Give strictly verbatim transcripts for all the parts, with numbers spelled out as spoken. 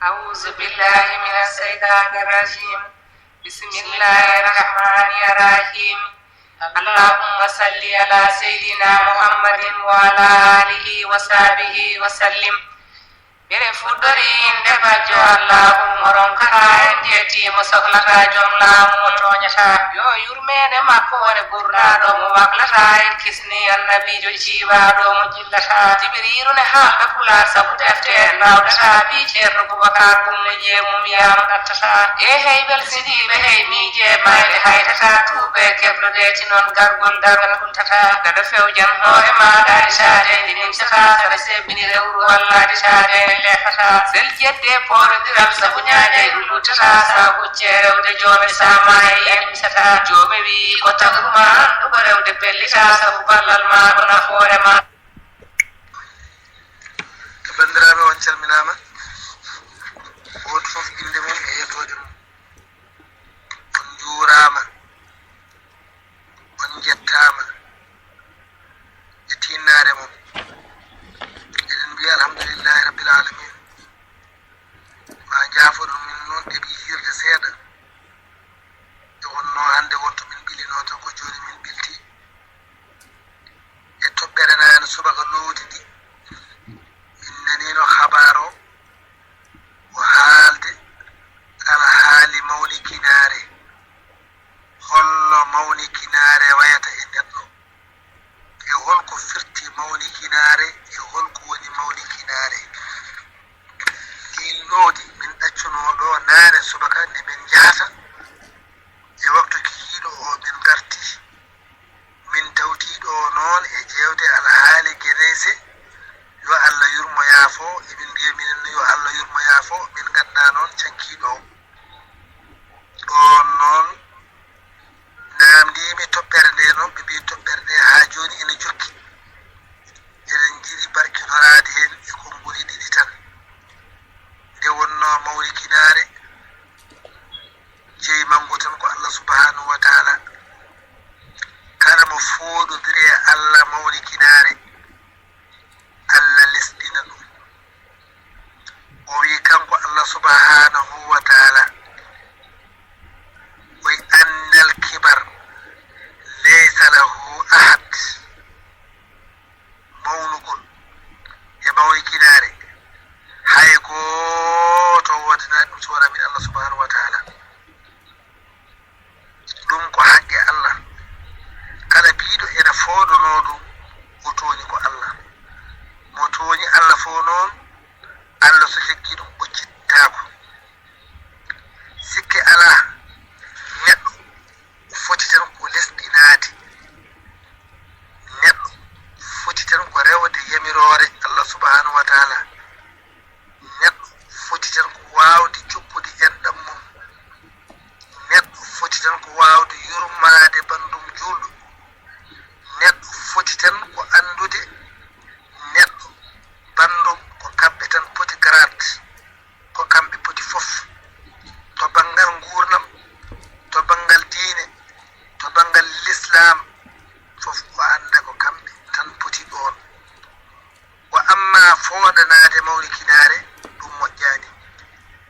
أعوذ بالله من الشيطان الرجيم. بسم الله الرحمن الرحيم. اللهم صل على سيدنا محمد وعلى آله وصحبه وسلم. Mbiɗen fuɗɗori innde bajjo Allaahu mo ronkata en, jetti mo soklata jom laamu mo tooñata. Yo yurmeende makko wone ɓurnaaɗo mo waklata en, kisni annabiijo jiwaaɗo mo jillata. Jibiriiru ne haalda pulaar sabu defte en mbaawdata. Ɓii Ceerno Bubakar Gummo jeemum yaama nattata. E hey welsindiiɓe hey miije mayɓe haytata. Tuube kebloɗe ti noon gargol dagal kultata. Daɗa fewjan hoore ma daɗi saade ndi nimsata. Saɗa sebbini rewru walla di saade ndi lefata. Sel jedde porondiral sabu ñaaƴay ɗum luttata. Sa hucce rewde joome sa maayi en misata. Joome wi ko tagru ma anndu ko rewde pellita. Sabu ballal ma ko nafoore ma. Banndiraaɓe, on calminaama. Gooto fof innde mum e yettoode mum. On njuuraama. On njettaama e tiinnaare mon. Eɗen mbiya alhamdulillahi rabbil alamin. Ma njaafoɗon min noon ɗeɓi hiirde seeɗa. Nde wonnoo hannde wonto min ɓilinoo tan, ko jooni min ɓilti. E toɓɓere nane subaka loowdi ndi, min naniino habaar o, o haalde alhaali mawnikinaare. Holno mawnikinaare wayata e neɗɗo? E holko firti mawnikinaare? E holko woni mawnikinaare? Ndin loowdi min ɗaccunoo ɗo nane subaka nde min njahata e waktu kikiiɗo o min ngarti. Min tawti ɗo noon e jeewte alhaali Genese, yo Allah yurmo yaafo, emin mbiya minen yo Allah yurmo yaafo, min nganndaa noon cankiiɗo o. Ɗoon noon naamndiimi toɓɓere nde noon, ɓe mbii toɓɓere nde haa jooni ene jokki. Eɗen njiɗi barkinoraade heen e konnguli ɗiɗi tan. Nde wonnoo mawnikinaare, jeyi manngu tan ko Allah subhanahu wa taala. Kala mo fooɗondiri e Allah mawnikinaare, Allah lesɗina ɗum. O wi kanko Allah subhanahu wa taala, o wi annal kibar laysa lahu ahad. Mawnugol e mawnikinaare, hay gooto woodanaa ɗum so wonaa min Allah subhanahu wa taala. Ɗum ko haqqe Allah. Kala biiɗo ena fooɗonoo ɗum, o tooñi ko Allah. Mo tooñi Allah fof noon, Allah so jaggi ɗum, o jittaako. Sikke alaa, neɗɗo foti tan ko lesɗinaade. Neɗɗo foti tan ko rewde yamiroore Allah subhanahu wa taala. Neɗɗo foti tan ko waawde jokkude enɗam mum. Neɗɗo foti tan ko waawde yurmaade banndum juulɗo. Neɗɗo foti tan ko anndude neɗɗo banndum ko kamɓe tan poti garaat. Ko kamɓe poti fof, to banngal nguurndam, to banngal diine, to banngal lislaam, fof o annda ko kamɓe tan poti ɗoon. Wa amma fooɗanaade mawnikinaare, ɗum moƴƴaani.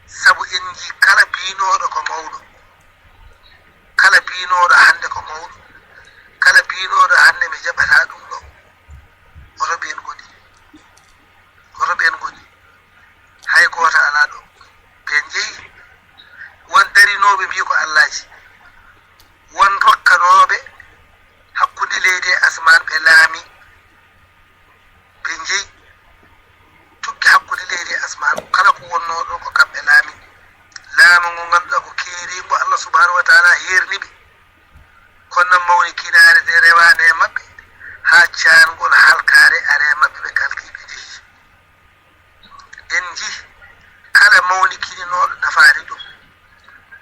Sabu en njii kala biynooɗo ko mawɗo, kala biynooɗo hannde ko mawɗo, kala biynooɗo hannde mi jaɓataa ɗum ɗo, oto ɓeen ngoni. Hoto ɓeen ngoni? Hay gooto alaa ɗo. Ɓe njeyi. Won darinooɓe mbii ko allaaji. Won rokkanooɓe hakkunde leydi e asmaan ɓe laami. Ɓe njeyi. Tuggi hakkunde leydi e asmaan. Kala ko wonnoo ɗo ko kamɓe laami. Laamu ngu ngannduɗaa ko keeriingu Allah subhanahu wa taala heerni ɓe. Kono mawnikinaare nde rewaani e maɓɓe, haa caangol halkaare ari e maɓɓe, ɓe kalkii, ɓe njehi. En njii kala mawnikininooɗo nafaani ɗum.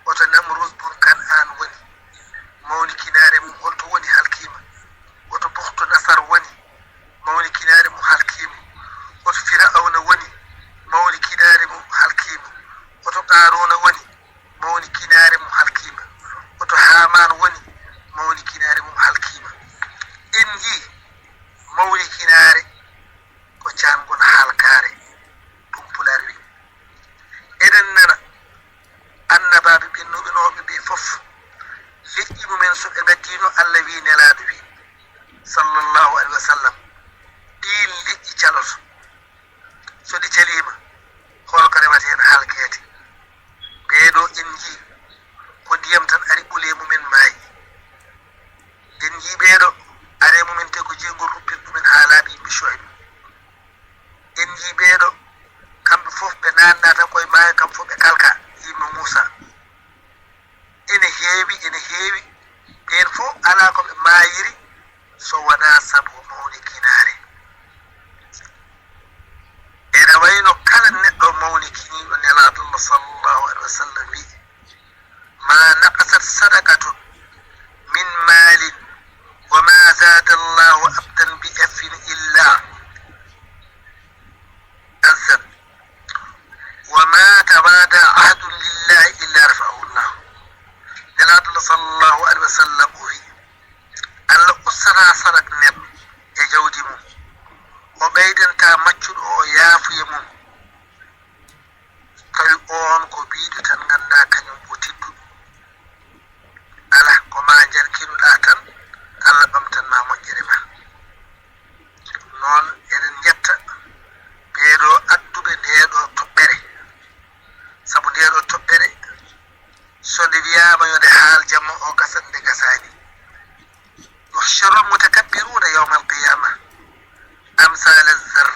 Oto Namruus bun Kan'aan woni, mawnikinaare mum holto woni, halkiima. Oto Buxtu Nasar woni, mawnikinaare mum halkiima. Oto Firawna woni, mawnikinaare mum halkiima. Oto Qaaruuna woni, mawnikinaare mum halkiima. Oto Haamaan woni, mawnikinaare mum halkiima. En njii mawnikinaare ko caangol halkaare, ɗum Pulaar wi. Naatnata koye maayo kam fof ɓe kalka yimɓe Muusa. Ene heewi, ene heewi. Ɓeen fof alaa ko ɓe maayiri so wonaa sabu mawnikinaare. Ene wayno kala neɗɗo mawnikiniiɗo Nelaaɗo Allah sallallahu alaihi wa sallam wi'i, ما نقصت صدقة من مال وما زاد الله عبدا بعفو إلا عزا وما تواضع أحد لله إلا رفعه الله. Nelaaɗo Allah sallallahu alaihi wa sallam o wi, Allah ustanaa sarak neɗɗo e jawdi mum, o ɓeydantaa maccuɗo o yaafuye mum, tawi oon ko biiɗo tan nganndaa kañum o tedduɗo. Alaa, ko ma jarkinoɗaa tan, Allah ɓamtan ma moƴƴere ma. Ɗum noon, eɗen njetta ɓeeɗo adduɓe ndeeɗo toɓɓere, sabu ndeeɗo toɓɓere, so nde wiyaama yo nde haal jamma o gasat, nde gasaani. يحشر المتكبرون يوم القيامة أمثال الذر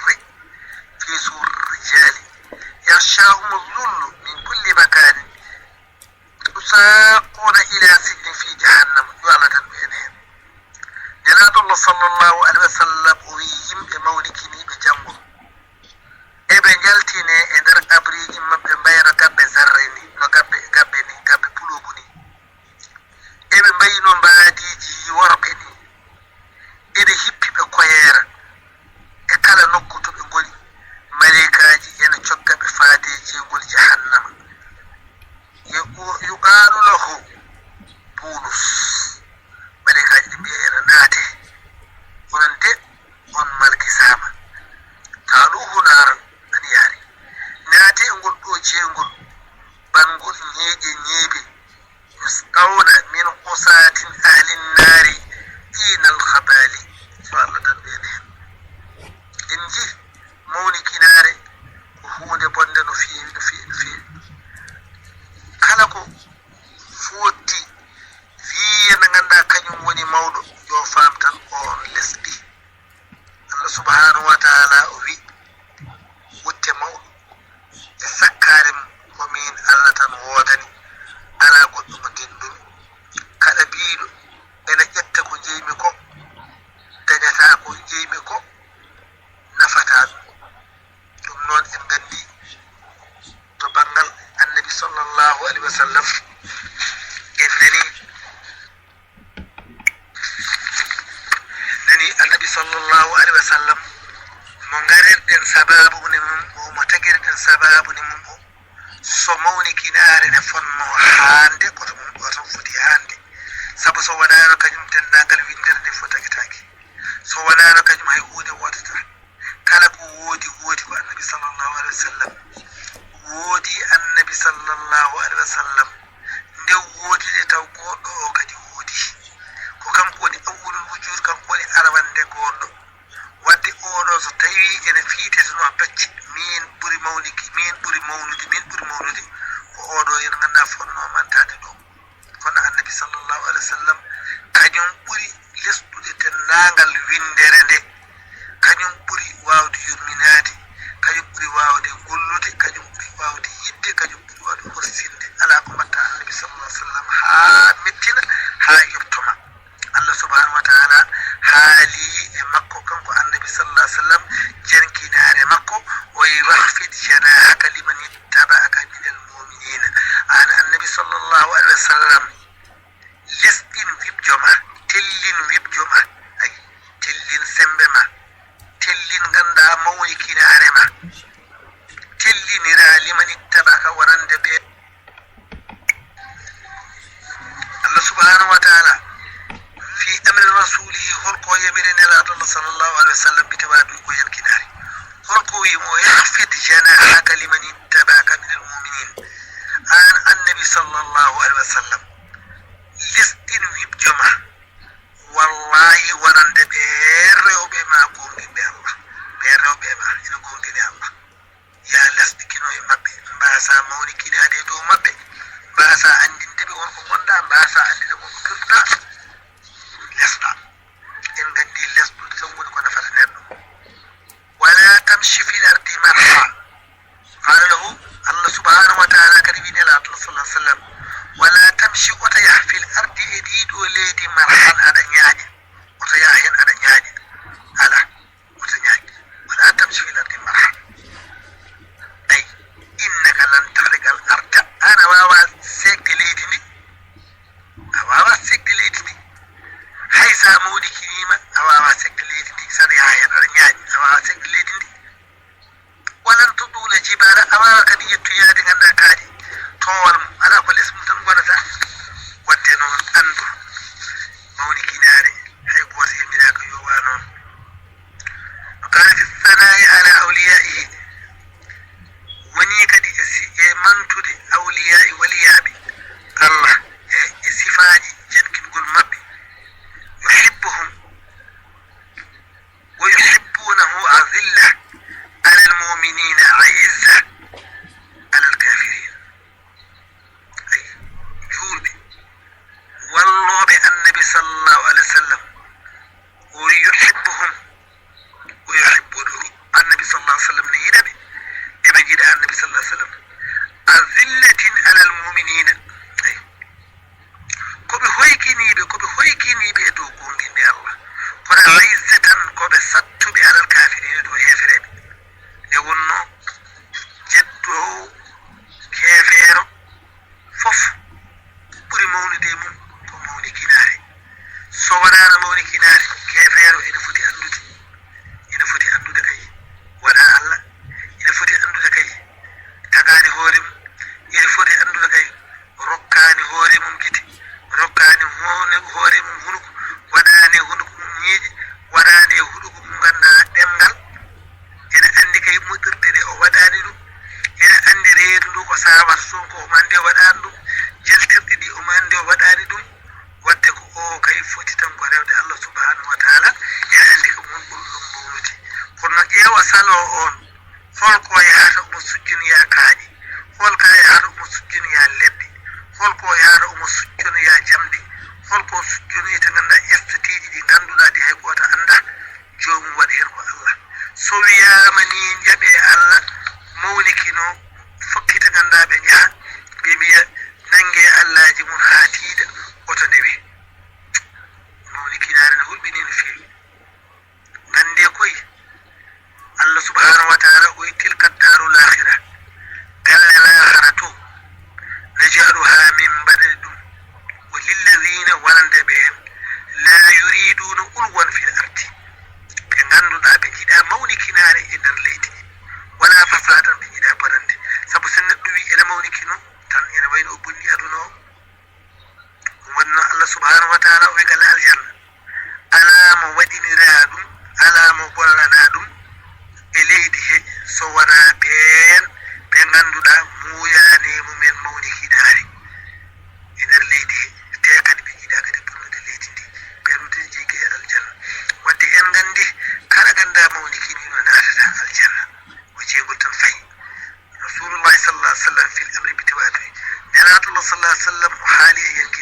في صدور الرجال يغشاهم الذل من كل مكان يساقون إلى سجن في جهنم. Yo Allah dandu en heen. Nelaaɗo Allah sallallahu alaihi wa sallam o wii yimɓe mawnikiniiɓe janngo, eɓe njaltine e nder qabriiji maɓɓe mbayno gabbe zarre ni, no gabbe, gabbe ni, gabbe puloogu ni. Eɓe mbayi no mbaadiiji worɓe ni. Ene hippi ɓe koyeera. E kala nokku to ɓe ngoni, maleykaaji ene cogga ɓe faade jeygol jahannama. Yu-, yuqaalu lahu Bulus. Maleykaaji ɗi mbiya ene naate. Onon de, on malkisaama. Qaalu naaran, an yaari. Naate e ngol ɗo jeygol, ɓanngol ñeeƴe ñeeɓe. يسقون من قصاة أهل النار طين الخبال. Yo Allah dandu en heen. En njii mawnikinaare ko huunde bonde no feewi, no feewi, no feewi. Kala ko footti wii ene nganndaa kañum woni mawɗo, yo faam tan oon lesdi. Allah subhanahu wa taala o wi, wutte mawɗo e sakkaare mum, ko miin Allah tan woodani, alaa goɗɗo mo denndumi. Kala biiɗo ene ƴetta ko jeymi ko, dañataa ko jeymi ko, nafataa ɗum. Ɗum noon en nganndi to banngal Annabi sallallahu alaihi wa sallam, en nani, nani Annabi sallallahu alaihi wa sallam, mo ngarirɗen sababu ne mum o, mo tagirɗen sababu ne mum o, so mawnikinaare ne fonnoo haande, koto mum ɗo tan foti haande. Sabu so wonaano kañum, denndaangal winndere nde fof tagetaake. So wonaano kañum, hay huunde woodataa. Kala ko woodi, woodi ko Annabi sallallahu alaihi wa sallam. Woodi Annabi sallallahu alaihi wa sallam. Nde woodi nde taw goɗɗo o kadi woodi. Ko kanko woni awwalul wujud, kanko woni arwannde goɗɗo. Wadde oɗo so tawi ene fiitetono pecce, min ɓuri mawniki, min ɓuri mawnude, min ɓuri mawnude, ko oɗo yen ngannduɗaa fotnoo mantaade ɗo. Kono Annabi sallallahu alaihi wa sallam, kañum ɓuri lesɗude denndaangal winndere nde, kañum ɓuri waawde yurminaade, kañum ɓuri waawde gollude, kañum ɓuri waawde yiɗde, kañum ɓuri waawde horsinde. Alaa ko mbaɗta Annabi sallallahu alaihi wa sallam haa mettina, haa yoɓtoma. Allah subhanahu wa taala haali e makko, kanko Annabi sallallahu alaihi wa sallam, jernkinaare makko, o wi, واخفض جناحك لمن اتبعك من المؤمنين. Aan Annabi sallallahu alaihi wa sallam, lesɗin wiɓjo ma, tellin wiɓjo ma, ay, tellin sembe ma, tellin ngannduɗaa mawnikinaare ma, telliniraa لمن اتبعك, wonande ɓe. Allah subhanahu wa taala, في أمر رسوله, holko yamiri Nelaaɗo Allah sallallahu alaihi wa sallam, bite waɗi ko yalkinaare. Holko wi mo, واخفض جناحك لمن اتبعك من المؤمنين. Aan Annabi sallallahu alaihi wa sallam, lesɗin wiɓjo ma, wallahi, wonande ɓe rewɓe ma goonɗinɓe Allah. Ɓe rewɓe ma ina goonɗini Allah. Yaa lesɗikino e maɓɓe, mbaasaa mawnikinaade e dow maɓɓe, mbaasaa anndinde ɓe won ko ngonɗaa, mbaasaa anndinde won ko pirtuɗaa. Lesɗaa. En nganndi lesɗude tan woni ko nafata neɗɗo. ولا تمش في الأرض مرحا. قال له Sallallahu alaihi wasallam, "Wala tamshi, oto yah, fil ardi, e ɗiɗo leydi, marhan, aɗa ñaaƴa." Oto yah hen aɗa ñaaƴa. Ala, oto ñaaƴ. "Wala tamshi fil ardi marhan." Ay, "innaka lan taxriqal arda." An a wawa sekde leydi ndi. A wawa sekde leydi ndi. Hay sa mawnikinima, a wawa sekde leydi ndi. Saɗa yaha hen aɗa ñaaƴa, a wawa sekde leydi ndi. "Walan taɗula jibala," a wawa kadi yettoyade ganda kaaƴe towal mum, ala ko les mum tan gonata. Wadde noon andu, mawnikinaare hay goto yamiraka yo wa noon. Wa kana fi sanai ala awliyaihi, woni kadi e si-, e mantude awliyai, waliyaɓe Allah, e, e sifaji jankinugol mabɓe. Yuhibbuhum, "Wa yuhibbunahu azilla alal mu'minina, aizza alal kafirin." Ay, juulɓe, wallooɓe Annabi sallallahu alaihi wasallam, "wa yuhibbuhum, wa yuhibbunahu." Annabi sallallahu alaihi wasallam ne yiɗa ɓe, eɓe yiɗa Annabi sallallahu alaihi wasallam. "Azillatin alal mu'minina." Ay. Ko ɓe hoykiniiɓe, ko ɓe hoykiniiɓe e dow goonɗinɓe Allah. Kono aizza tan ko ɓe sattuɓe alal kafirina dow heefereɓe. Nde wonno jeddo keefeero fof ɓuri mawnude e mum ko mawnikinaare. So wonano mawnikinaare, keefeero ina foti anndude. Ina foti anndude kay, wona Allah. Ina foti anndude kay, tagaani hoore mum. Ina foti anndude kay, rokkaani hoore mum gite, rokkaani hoone-, hoore mum hunuko, waɗaani e hunuko mum ñiiƴe, waɗaani e hunuko mum nganndaa ɗemngal. Ene anndi kay moƴƴirɗe ɗe o waɗaani ɗum. Ene anndi reedu ndu ko Saamata Sonko omo anndi o waɗaani ɗum. Jaltirɗe ɗi omo anndi o waɗaani ɗum. Wadde ko o kay foti tan ko rewde Allah subhanahu wa taala. Ene anndi ko mon ɓuri ɗum mawnude. Kono noon ƴeewa salo on. Hol ko yahata omo sujjinoya kaaƴe? Hol ka yahata omo sujjinoya leɗɗe? Hol ko yahata omo sujjinoya jamɗe? Hol ko sujjinoyta nganndaa estatiiji ɗi ngannduɗaa ɗi hay gooto anndaa? Joomum waɗi heen ko Allah. So wiyaama ni njaɓee Allah, mawnikino, fokkita nganndaa ɓe njaha, ɓe mbiya nannge Allaaji mum haa tiiɗa, woto ndewe. Mawnikinaare no hulɓinii no feewi. Nganndee koy, Allah subhanahu wa taala o wi, "Tilka daarul aaxira," galle laaxara to, "naj'aluha," min mbaɗani ɗum, ko "lilladiina," wonande ɓeen, "laa yuriiduuna uluwwan fil ardi," ɓe ngannduɗaa ɓe njiɗaa mawnikinaare e nder leydi, "walaa fasaadan," ɓe njiɗaa bonande. Sabu so neɗɗo wi ene mawnikino tan, ene wayno o bonni aduna o. Ɗum woni noon Allah subhanahu wa taala o wi galle aljanna, alaa mo waɗiniraa ɗum, alaa mo bonanaa ɗum e leydi he, so wonaa ɓeen ɓe ngannduɗaa muuyaani e mumen mawnikinaare e nder leydi he, te kadi ɓe njiɗaa kadi bonnude leydi ndi, ɓeen woni jeygee e aljanna. Wadde en nganndi kala nganndaa mawnikiniino naatataa aljanna, ko jeygol tan fayi. Rasulullahi sallallahu alaihi wasallam fil amri bi tawaturi. Nelaaɗo Allah sallallahu alaihi wasallam o haali e yonki